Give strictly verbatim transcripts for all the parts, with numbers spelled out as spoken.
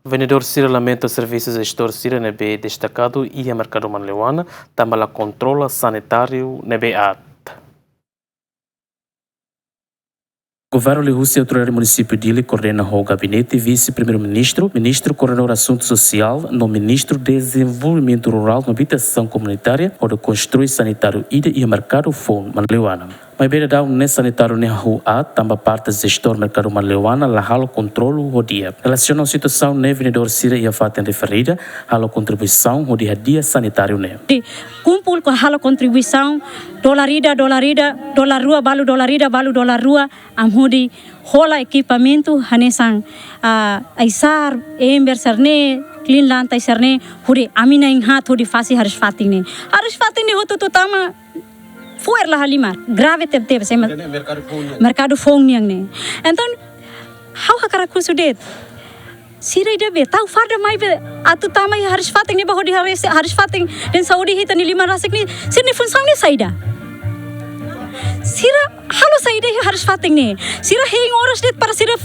Vendedór sira lamenta servisu jestór sira ne'ebé destakadu iha merkadu Manleuana, tanba la kontrola sanitáriu ne'ebé aat. Governu liuhusi Autoridade Munisípiu Dili koordena ho Gabinete Vise-Primeiru-Ministru, Ministru Koordenadór Asuntu Sosiál, no Ministru Dezenvolvimentu Rurál no Abitasaun Komunitária, hodi konstrui sanitáriu ida iha merkadu foun Manleuana. Maibé daudaun ne'e sanitáriu ne'e hahú aat, tanba parte jestór merkadu Manleuana la halo kontrolu ho di'ak. Relasiona ho situasaun ne'e, vendedór sira iha fatin referida halo kontribuisaun hodi hadi'a sanitáriu ne'e. Di kumpul ho halo kontribuisaun, dolar ida, dolar ida, dolar rua, balu dolar ida, balu dolar rua, ami hodi hola ekipamentu hanesan, ah, aisar, ember sira-ne'e, klin lantai sira-ne'e, hodi ami na'in-haat hodi fase hariis-fatin ne'e. Hariis-fatin ne'e hotu-hotu tama, fo'er la halimar, grave tebetebes, ema. Merkadu foun nian ne'e. Entaun, ha'u hakarak husu de'it. Sira ida be, tau farda mai be, atu tama iha hariis-fatin ne'e ba hodi hariis, hariis-fatin dehan saúde ita-nia liman rasik ne'e, sira-nia funsaun ne'e saida? Sira halo saida iha hariis-fatin ne'e? Sira hein oras de'it para sira,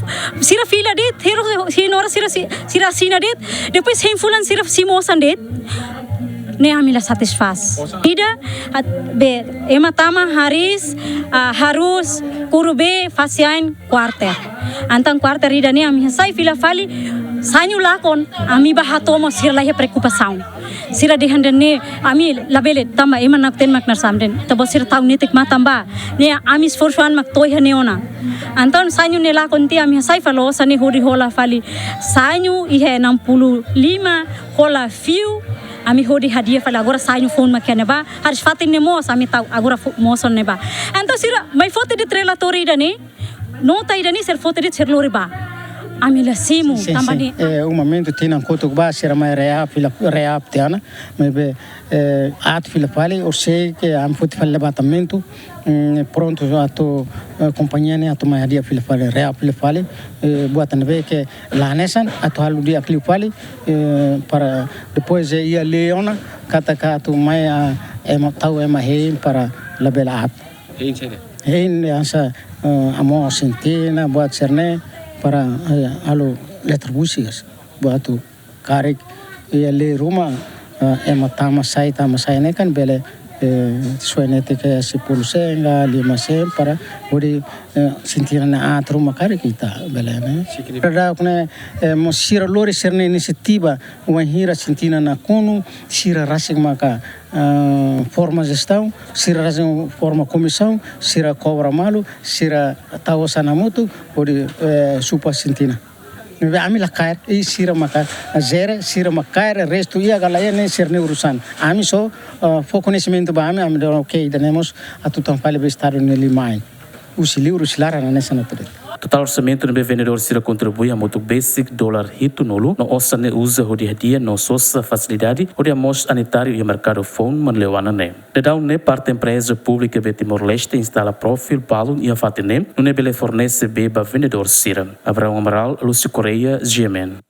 sira fila de'it, hein, hein oras sira si-, sira asina de'it, depois hein fulan sira simu osan de'it. Ne'e ami la satisfás. Ida, at-, be, ema tama hariis, ah, harus kuru be fase an kuarter. Entaun kuarter ida-ne'e ami hasai fila fali, sanyu lakon, ami bá hato'o mós sira la iha preokupasaun. Sira dehan de'it ne'e, ami labele tanba ema nakten mak narsam de'it. Tanba sira tau netik matan bá. Ne'e ami esforsu an mak to'o iha ne'e ona. Entaun sanyu ne'e lakon tiha ami hasai fali osan ne'e hodi hola fali. Sanyu iha enam puluh lima, hola fiu, ami hodi hadi'a fali agora sanyu foun mak iha ne'ebá. Hariis-fatin ne'e mós, ami tau agora fo-, moos ona ne'ebá. Entaun sira mai foti de'it relatóriu ida-ne'e, nota ida-ne'e sira foti de'it sira lori bá. Ami la simu, sin, tanba sin, ne'e. Eh, um momento, tinan kotuk bá, sira mai reapi la, reapi tiha ona, maibé, eh, aat fila fali, orsida ke ami foti fali levantamentu, mm, prontu atu, eh, kompañia ne'e atu mai hadi'a fila fali, reapi fila fali, eh, buat ne'ebé ke la hanesan, atu halo di'ak liu fali, eh, para depois, eh, iha lei ona, katak atu mai, ah, ema tau ema hein para labele aat. Hein saida? Hein hanesan, eh, amoos sintina, buat sira-ne'e para, eh, halo eletrobúsikas, buat atu karik iha lei ruma, eh, ema tama sai, tama sai ne'e kan bele, eh, suai netik ke sepuluh sen ka lima sen para hodi, eh, sintina ne'e aat ruma karik ita bele ne'e. Signifika. Para daudaun ne'e, eh, mós sira lori sira-nia inisiativa, wainhira sintina nakonu, sira rasik maka, eh, forma jestaun, sira rasik forma komisaun, sira kobra malu, sira tau osan hamutuk, hodi, eh, supa sintina. Ne'ebé ami la kaer, i sira maka jere, sira maka kaer, restu iha ka la iha ne'e sira-nia urusan. Ami só, eh, fó koñesimentu ba ami, ami dehan oke, ida-ne'e mós atu tau fali ba estadu nia liman. Husi liur, husi laran hanesan ne'e de'it. Totál orsamentu ne'ebé vendedór sira kontribui hamutuk besik dolar hitunulu, no osan ne'e uza hodi hadi'a no sosa fasilidade hodi hamoos sanitáriu iha merkadu foun Manleuana ne'e. Daudaun ne'e parte empreza públika be Timor-Leste instala profil balun iha fatin ne'e, nune'e bele fornese bee ba vendedór sira. Abraão Amaral, Lúcio Correia, G M N.